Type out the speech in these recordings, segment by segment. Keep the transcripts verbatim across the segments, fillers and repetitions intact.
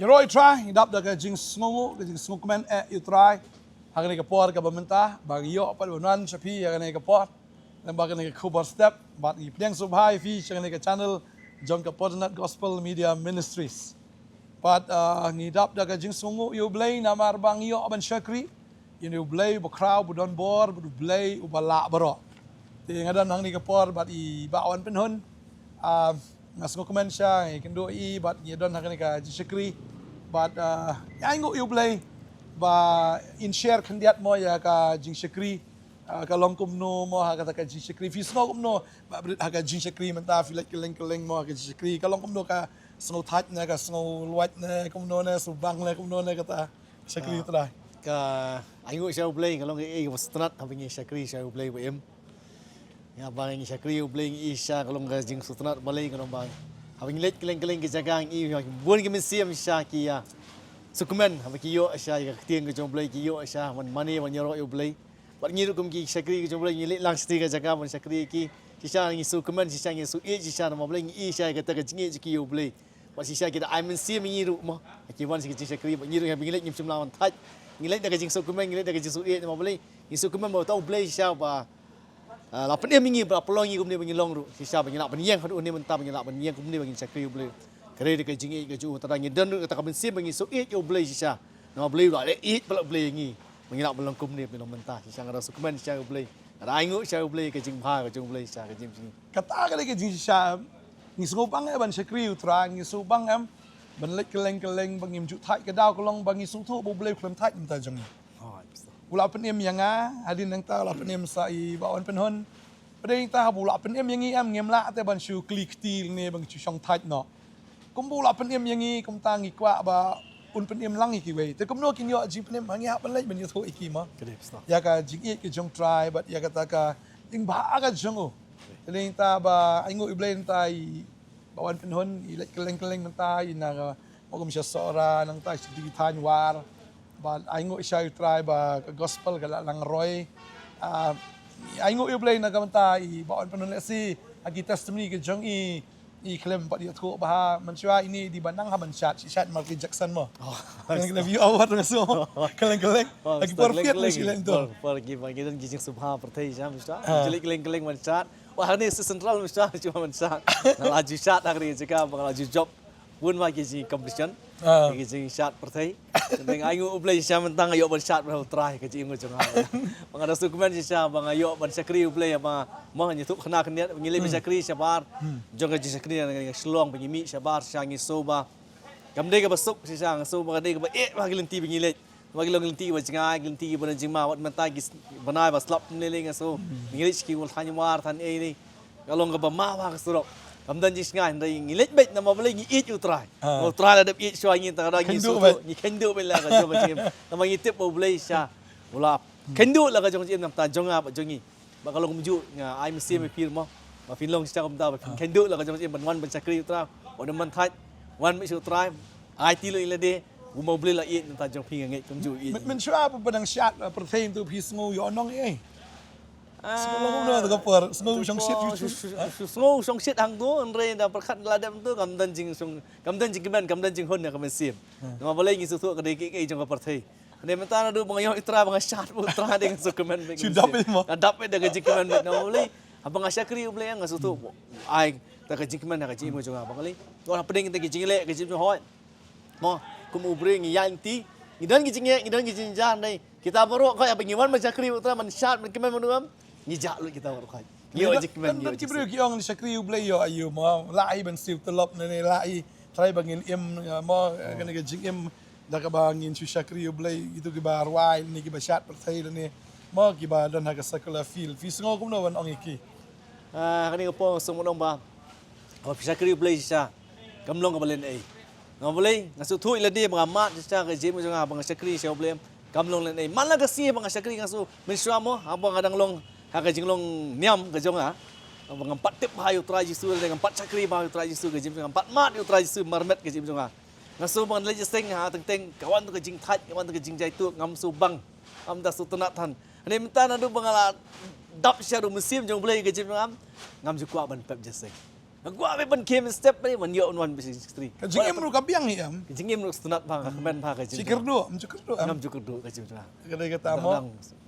Ïaroh ïa u Trai, ngi dap da ka jingsngewnguh, ka jingsngewkmen eh ïa u Trai. Ha kane ka por kaba mynta, ba ngi ïoh pat ban wan sha phi ha kane ka por. Lem bad kane ka khubor step, bad ngi pdiang sngewbha ïa phi sha kane ka channel jong ka Butternut Gospel Media Ministries. Bad, ah, ngi dap da ka jingsngewnguh ïa u Blei namar ba ngi ïoh ban shakri ïa une u Blei uba khraw, uba don bor, bad u Blei uba lah baroh. Te nga don hangne ka por bad i Bah Wanpynhun. Ah, nga sngewkmen shisha, nga kynduh ïa i bad ngi don ha kane ka jingshakri. Bad, ah, nga ainguh ïa u Blei ba in share khyndiat mo ïa ka jingshakri. Ah, ka long kumno mo ha kata ka jingshakri, phi sngew kumno ba brit ha ka jingshakri mynta, phi leit kylleng kylleng mo ha ka jingshakri, ka long kumno, ka sngew thait ne, ka sngew luid ne, kumno ne, sngewbang ne, kumno ne kata shakri? Ah, u Trai, ka ainguh sha u Blei, ka long kaei kaba sngewtynnat haba ngi shakri sha u Blei ba im. Ïa ba ngi shakri u Blei ngi i shisha, ka long ka jingsngewtynnat balei, ka long ba haba ngi leit kylleng kylleng ki jaka ngi i bun ki mynsiem shisha ki ïa sngewkmen haba ki ïoh shisha ïa ka ktien ka jong u Blei, ki ïoh shisha ban mane ban ïaroh ïa u Blei. Bad ngi ruh kum ki shakri ki jong u Blei ngi leit lang shatei ka jaka ban shakri ïa ki. Shisha ngi sngewkmen shisha, ngi sngewïeit shisha namar balei, ngi i shisha ïa kata ka jingïeit jong ki ïa u Blei. Bad shisha ki da ai mynsiem ïa ngi ruh mo. Ki wan sha ka jingshakri bad ngi ruh haba ngi leit ngim shym la wan thait. Ngi leit da ka jingsngewkmen, ngi leit da ka jingsngewïeit namar balei, ngi sngewkmen ba uta u Blei shisha ba, ah, la pynim ïa ngi, ba la pynlong ïa ngi kumne ba ngi long ruh. Shisha ba ngi lah ban ïeng haduh ne mynta, ba ngi lah ban ïeng kumne ba ngin shakri ïa u Blei. Ka dei ka jingïeit ka jong u, te ngi don ruh kata ka mynsiem ba ngi sngewïeit ïa u Blei shisha. Namar balei, u la leh ïeit palat u Blei ïa ngi ba ngi lah ban long kumne ba ngi long mynta. Shisha nga da sngewkmen shisha ïa u Blei. Nga da ainguh shisha ïa u Blei ka jingbha ka jong u Blei shisha ka jingim jong ngi. Kata ka dei ka jingshisha em. Ngi sngewbang em ban shakri ïa u Trai, ngi sngewbang em ban leit kylleng kylleng ba ngim ju thait, ka daw ka long ba ngi sngewthuh ba u Blei u khlem thait na ka bynta jong ngi. Oh, yes, sir. U la pynim ïa nga, hadien nangta u la pynim sa i Bah Wanpynhun. Hynrei nangta haba u la pynim ïa ngi em, ngim lah te ban shu kli kti lane ban shu shong thait noh. Kumba u la pynim ïa ngi, kumta ngi kwah ba un pynim lang ïa kiwei. Te kumno kin ïoh jingpynim, ha ngi hap ban leit ban ïathuh ïa ki mo. Ka dei, sir. Ïa ka jingïeit ka jong u Trai bad ïa kata ka jingbha ka jong u. Te nangta ba ainguh ïa u Blei nangta i Bah Wanpynhun i leit kylleng kylleng nangta i na ka, mo, kum sha Sohra nangta sha ki thaiñ War. Bad ainguh shisha ïa u Trai ba ka gospel ka la nang roi. Ah, ainguh ïa u Blei na ka bynta i Bah Wanpynhun, lehse ha ki testimony ka jong i, i khlem pat ïathuh bha, mynshuwa ine i dei ban nang ha Mynshat, shi shat Michael Jackson mo. Oh, kane ka view award nga sngew. Kylleng kylleng. Oh, ha ki por kylleng, phiat kylleng, shi leh to. Por, por ki ba ngi don ki jingsngewbha pyrthei shisha mynshuwa. Ah. Jylliew kylleng kylleng Mynshat. Wah, hangne sha Central mynshuwa, shuwa Mynshat. Nga la ju shad ha kane ka jaka ba nga la ju jop. Bun ma ki jing competition. Ah. Ki jingshad pyrthei. Teng ainguh u Blei shisha mynta nga ïoh ban shad bad u Trai ka jingim jong nga. Ba nga da sngewkmen shisha ba nga ïoh ban shakri u Blei ba ma ngi ïathuh khana khyndiat ngi leit ban shakri shabar. Hmm. Jong ka jingshakri na ka Shillong ba ngi mih shabar shisha ngi sngew ba kam dei kaba suk shisha, nga sngew ba ka dei kaba eh ba ki lynti ba ngi leit. Ba ki long ki lynti kiba jngai, ki lynti kiba don jingma, wat mynta ki s-, bnai ba slap kumne lei nga sngew. Hmm. Ngi leit sha ki thaiñ War thaiñ ei lei. Ka long kaba ma bha ka surok. Kam don jingshngaiñ hynrei ngi leit beit namar balei, ngi ïeit u Trai. Ah. U Trai la dep ïeit shuwa ïa ngi, tang da ngi sngewthuh, ngi kynduh beit la ka jong ka jingim. Namar ngi tip ba u Blei shisha u la kynduh la ka jong ka jingim na ka bynta jong nga bad jong ngi. Ba ka long kumjuh nga ai mynsiem ïa phi mo. Ba phin long shisha kumta ba phin kynduh la ka jong ka jingim ban wan ban shakri u Trai. Wat nym ban thait, wan beit sha u Trai. Aiti lut ïa lade, kumba u Blei la ïeit na ka bynta jong phi, nga ngeit kumjuh u ïeit. Myn-, mynshuwa ba dang shad, uh, pyrthei tu phi sngew ïohnong ei? Ah, sngew long kumno ha ka por, sngew shongshit, shu, shu, shu, sngew shongshit hangtu, hynrei da pyrkhat la dep tu, kam don jingshong, kam don jingkmen, kam don jinghun ïa ka mynsiem. Hmm. Namar balei, ngi sngewthuh ka dei kaei kaei jong ka pyrthei. Hynrei mynta naduh ba nga ïoh ïa u Trai ba nga shad bad u Trai, dei nga sngewkmen beit. Shu dap beit mo. Nga dap beit da ka jingkmen beit. Namar balei, haba nga shakri u Blei nga sngewthuh, ai, da ka jingkmen ha ka jingim jong nga, ba nga lei. Wat hapdeng te ki jingleh ka jingim jong hoi. Mo, kum u briew ngi ïaid lynti, ngi don ki jingeh, ngi don ki jingjia, hynrei kita baroh khoit haba ngi wan ban shakri u Trai, ban shad, ban kmen, ban duh em, ngi jah lut kita baroh khoit. Ngi ïoh jingkmen, ngi ïoh jingkmen. Ki briew ki ong shakri u Blei ïoh aïu mo, lah ai ban siew tulop ne, ne lah ai trai ba ngin im, mo, kane ka jingim da kaba ngin shu shakri u Blei, kito kiba rwai ne kiba shad pyrthei ne, mo, kiba don ha ka secular field. Phi sngew kumno ban ong ïa ki? Ah, kane ka por nga sngew ban ong ba, haba phi shakri u Blei shisha, kam long kaba lehnohei. Namar balei, nga sngewthuh ïa lade ba nga mad shisha ka jingim jong nga, ba nga shakri shisha u Blei, kam long lehnohei. Man la ka sngi ba nga shakri nga sngew mynshuwa mo, haba nga dang long ha ka jinglong niam ka jong nga, ba ngam pat tip bha ïa u Trai Jisu, lade ngam pat shakri bha ïa u Trai Jisu ka jingim jong nga, ngam pat mad ïa u Trai Jisu marmet ka jingim jong nga. Nga sngew ba ngan leit jingïaseng ha teng teng, ka wan tu ka jingthait, ka wan tu ka jingjia ïathuh, ngam sngew bang, ngam da sngewtynnat than. Hynrei mynta naduh ba nga la dap sha u mynsiem jong u Blei ka jingim jong nga, ngam ju kwah ban pep jingïaseng. Nga kwah ban khie mynstep, ban ïoh ban wan bishing shakri. Ka jingim ruh ka biang hi em. Ka jingim ruh stunat bha, ka kmen bha ka jingim. Shi kyrduh, em, shi kyrduh em. Ngam ju kyrduh ka jingim jong nga. Ka dei kata mo.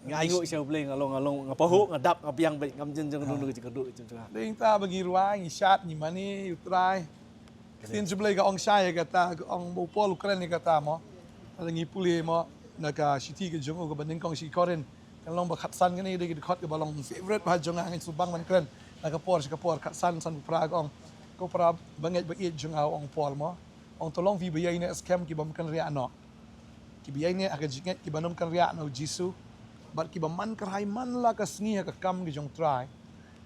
Nga ainguh sha U Blei, nga long, nga long, nga pahuh, nga dap, nga biang beit, ngam jin jong ka jingkyrduh ka jingim jong nga. Dei ta ba ngi rwai, ngi shad, ngi mane ïa U Trai. Ktien U Blei ka ong shai ïa kata, ka ong ba u Paul u kren ïa kata mo. Lada ngi pule mo na ka shithi ka jong u kaba nyngkong sha ki Korinth. Kan long ba khatsan, kane ka dei ka dkhot kaba long favorite bha jong nga, nga sngewbang ban kren. Na ka por sha ka por, khatsan, sanphew phra ka ong. Ko para bangeit ba ïeit jong nga, ong Paul mo. Ong to long phi ba ïaineh skhem ki bym kynriah noh. Ki ba ïaineh ha ka jingngeit, ki bym kynriah na U Jisu. Bad ki ba man kyrhai man la ka sngi ha ka kam ka jong U Trai.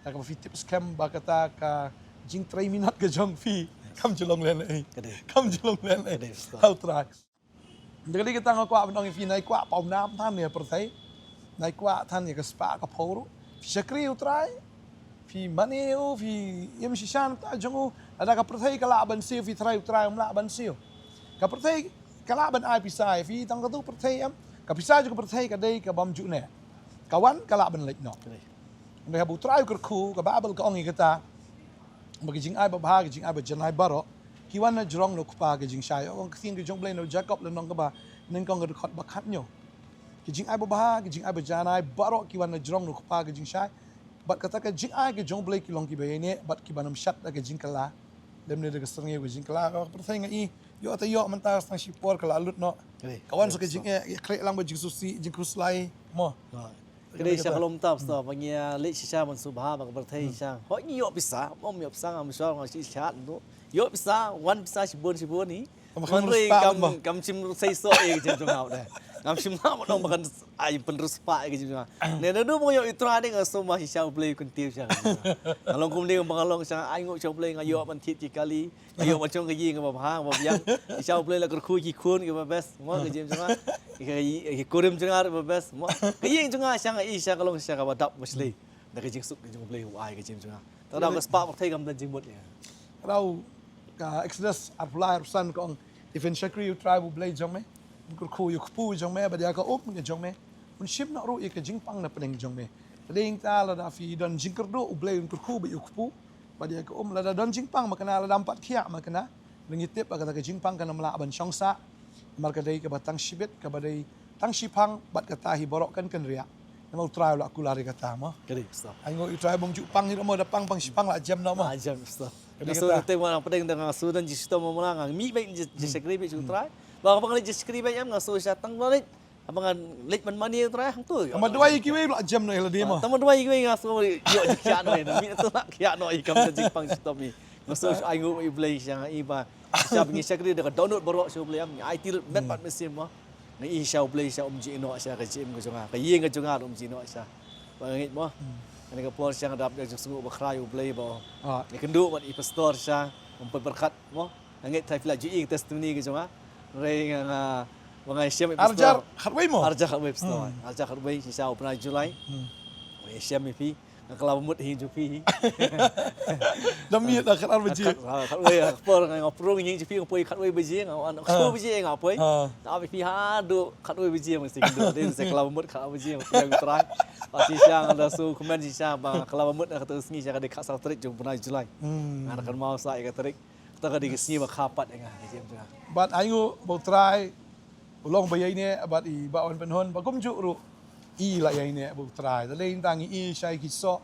Te kaba phi tip skhem ba kata ka jingtrei minot ka jong phi kam ju long lehnohei. Ka dei. Kam ju long lehnohei. Ka dei, Pastor. Ha U Trai. Te ka dei kata nga kwah ban ong ïa phi, nai kwah pawnam than ïa ka pyrthei. Nai kwah than ïa ka spah ka phew ruh. Phi shakri U Trai. Phi mane u, phi im shisha na ka bynta jong u. Lada ka pyrthei ka lah ban siew, phi tharai U Trai um lah ban siew. Ka pyrthei ka lah ban ai pisa ïa phi, tang katu pyrthei em. Ka pisa jong ka pyrthei ka dei ka bym ju neh. Ka wan ka lah ban leit noh. Ka dei. Hynrei haba U Trai u kyrkhu, ka Baibl ka ong ïa kata. Ba ki jingai babha, ki jingai bajanai baroh ki wan na jrong na U Kpa ka jingshai. Ong ka ktien ka jong U Blei na u Jakob lynnong kaba nyngkong ka dkhot ba khathynñiew. Ki jingai babha, ki jingai bajanai baroh ki wan na jrong na U Kpa ka jingshai. Bad kata ka jingai ka jong U Blei ki long ki ba ïaineh, bad ki bym shad da ka jingkylla. Lymne da ka syrngiew ka jingkylla. Ka pyrthei nga i, ïoh te ïoh mynta, tang shipor ka la lut noh. Ka wan sa ka jingeh, ïa khreh lang bad jingsngewsih, jingkhuslai mo. Ka dei sha ka long tap sto, ba ngi ïa leit shisha ban sngewbha bad ka pyrthei shisha. Hooid ngi ïoh pisa, ym ïoh pisa ngam sure, ngam sngewsih shaad tu. Ïoh pisa, wan pisa shibun shibun hi. Hynrei kam, kam shym seisoh ïa ka jingim jong nga de. Ngam shym lah ban ong ba kan ai pynriewspah ïa ka jingim jong nga. Ne naduh ba nga ïoh U Trai de nga sngewbha shisha U Blei u kyntiew shisha. Nga long kumne ba nga long shisha, ainguh shisha U Blei, nga ïoh ban thied ki kali. Nga ïoh ban shong ka ïing kaba bha, kaba biang. Shisha U Blei la kyrkhu ïa ki khun kiba best. Mo ka jingim jong nga. Ki, ki, ki kurim jong nga ruh kiba best. Mo ka ïing jong nga shisha nga i shisha ka long shisha kaba dap ba shlei. Da ka jingsuk ka jong U Blei u ai ka jingim jong nga. Te ka dei ka spah pyrthei kam don jingmut ïa nga. Ka dei ka Exodus arphew lai arphew san ka ong, te phin shakri U Trai ba U Blei jong me, un kyrkhu ïa u kpu jong me bad ïa ka um ka jong me, un shim noh ruh ïa ka jingpang na pdeng jong me. Te dei ïa kata lada phi don jingkyrduh U Blei un kyrkhu bad ïa u kpu bad ïa ka um, lada don jingpang ma kane, lada ym pat khiah ma kane, ngi tip ba kata ka jingpang kan ym lah ban shong sah. Namar ka dei kaba tang shibit, kaba dei tang shiphang, bad kata hi baroh kan kynriah. Namar U Trai u la kular ïa kata mo. Ka dei, Pastor. Ainguh U Trai bym ju pang hi ruh mo, da pang pang shiphang la jem noh mo. La jem, Pastor. Ka dei kata. Nga shu teng wan pdeng da nga shu don jingshitom mo, nga mih beit, jingshakri beit sha U Trai. Ba nga pang leit jingshakri beit em, nga shu sha tang ba leit. Haba nga leit ban mane U Trai hangtu. Tang ba duwai ïa kiwei la jem noh ïa lade mo. Tang ba duwai ïa kiwei nga shu ïoh jingkhiah noh ïa, mih na tu la khiah noh ïa, kam don jingpang shitom ïa. Nga shu ainguh ïa U Blei sha nga i ba shisha ba ngi shakri da ka dohnud baroh sha U Blei em, ngi aiti lut met bad mynsiem mo. Nga i sha U Blei sha um ju ïeh noh sha ka jingim ka jong nga, ka ïing ka jong nga um ju ïeh noh sha. Ba nga ngeit mo. Kane ka por shisha nga dap da ka jingsngew ba khraw ïa U Blei ba ïakynduh bad i pastor shisha, um pynpyrkhat mo. Nga ngeit tai phi la ju i ka testimony ka jong nga. Hynrei nga, nga, ba nga ïashem i pastor. Arjar khatwei mo? Arjar khatwei pastor. Arjar khatwei shisha u bnai July. Nga ïashem ïa phi. Nga kylla ba mut hi jong phi hi. Da miet da khatar baje. Khat, ha, khatwei, ha, ka por nga, nga pyrshang ïing jong phi, nga poi khatwei baje, nga wan khatwei baje nga poi. Nga ap ïa phi haduh khatwei baje, nga sdang ïakynduh. Dei sa kylla ba mut khatwei baje, nga poi, nga trai. Ba shisha nga da shu kmen shisha ba nga kylla ba mut na kata ka sngi shisha ka dei khatsaw tarik jong u bnai July. Nga da kynmaw sa ïa ka tarik. Kata ka dei ka sngi ba kha pat ïa nga, ka jingim jong nga. Bad ainguh ba U Trai u long ba ïaineh bad i Bah Wanpynhun, ba kumjuh ruh i la ïaineh bad U Trai. Te dei tang ngi i shai ki soh,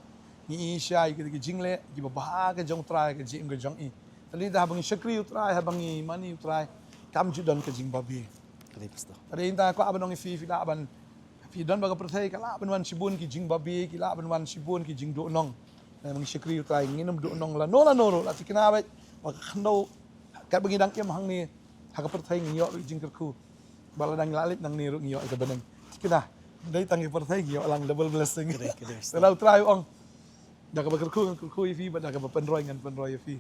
ngi i shai ki, ki jingleh kiba bha ka jong U Trai ha ka jingim ka jong i. Te dei tang haba ngi shakri U Trai, haba ngi mane U Trai, kam ju don ka jingbabe. Ka dei, Pastor. Te dei tang kwah ban ong ïa phi, phi lah ban Phi don ba ka pyrthei ka lah ban wan shibun ki jingbabe, ki lah ban wan shibun ki jingduhnong. Ngi shakri U Trai ngin ym duhnong lano lano ruh, la thikna beit ba ka khyndew katba ngi dang im hangne ha ka pyrthei ngin ïoh ruh jingkyrkhu. Ba lada ngi la leit nangne ruh ngi ïoh ïa ka bneng. Thikna, dei tang ïa ka pyrthei ngi ïoh lang double blessing. Ka dei, ka dei. Te la U Trai u ong, da kaba kyrkhu ngan kyrkhu ïa phi, bad da kaba pynroi ngan pynroi ïa phi.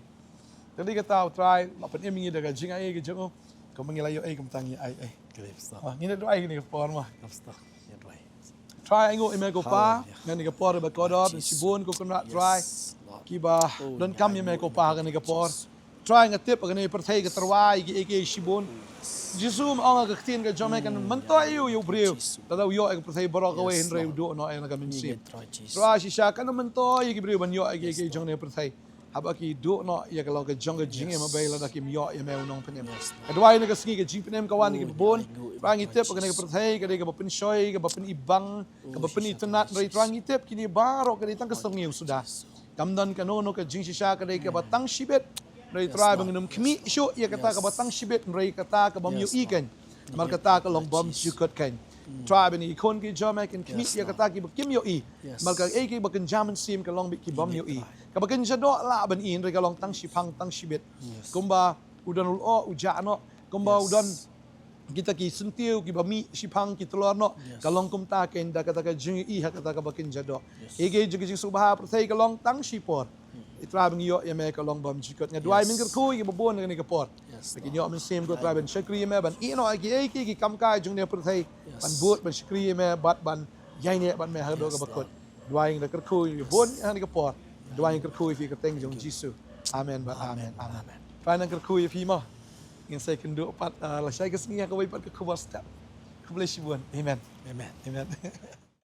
Te dei kata U Trai la pynim ïa ngi da ka jingai ka jong u, kumba ngi la ïoh ei kumta ngi ai ei. Ka dei, Pastor. Wah, ngin ïa duwai kane ka por mo. Ka, Pastor. Ïa duwai. Trai, ainguh ïa me ko Pa, ngan ïa ka por ba kordor, shibun ko Kynrad Trai. Kiba donkam ïa me ko Pa kane ka por. Trai, nga tip kane pyrthei ka tyrwa ïa kiei kiei shibun. Jisu, me ong ha ka ktien ka jong me kan myntoi ïa u briew. Lada u ïoh ïa ka pyrthei baroh kawei hynrei u duh noh ïa la ka mynsiem. Trai shisha kan myntoi ïa ki briew ban ïoh ïa kiei kiei jong kane pyrthei. Haba ki duh noh ïa ka long ka jong ka jingim, haba lada kim ïoh ïa me u nongpynim. Ka duwai na ka sngi ka jingpynim ka wan ïa ki babun. Trai ngi tip kane ka pyrthei ka dei kaba pynshoi, kaba pynibang, kaba pynitynnad, hynrei Trai ngi tip kine baroh ka dei tang ka syrngiew suda. Kam don kano kano ka jingshisha, ka dei kaba tang shibit. Hynrei Trai ba ngin ym khmih shuh ïa kata kaba tang shibit, hynrei kata ka bym ïohi kein. Namar kata ka long bymjukut kein. Trai ba ngi khun ki jong me kin khmih ïa kata kiba kim ïohi. Namar kaei kaba kynja mynsiem ka long beit ki bym ïohi. Kaba kynja doh lah ban i, hynrei ka long tang shiphang tang shibit. Kumba u don u lyoh u jah noh, kumba u don kita ki syntiew kiba mih shiphang ki tlor noh. Ka long kumta kein, da kata ka jingïohi ha kata kaba kynja doh. Ïa ka jing, ka jingsngewbha pyrthei ka long tang shipor. Trai ba ngi ïoh ïa me ka long bymjukut. Nga duwai men kyrkhu ïa ki babun ha kane ka por. Ba kin ïoh mynsiem ko Trai ban shakri ïa me, ban ïehnoh ïa kiei kiei ki kam kai jong kane ka pyrthei. Ban bud, ban shakri ïa me bad ban ïaineh bad me haduh kaba kut. Duwai nga da kyrkhu ïa ki babun ha kane ka por. Duwai nga kyrkhu ïa phi ha ka kyrteng jong u Jisu. Amen bad amen. Amen. Trai nang kyrkhu ïa phi mo. Ngin sa ïakynduh pat, ah, lashai ka sngi ha kawei pat ka khubor step. Khublei shibun. Amen. Amen.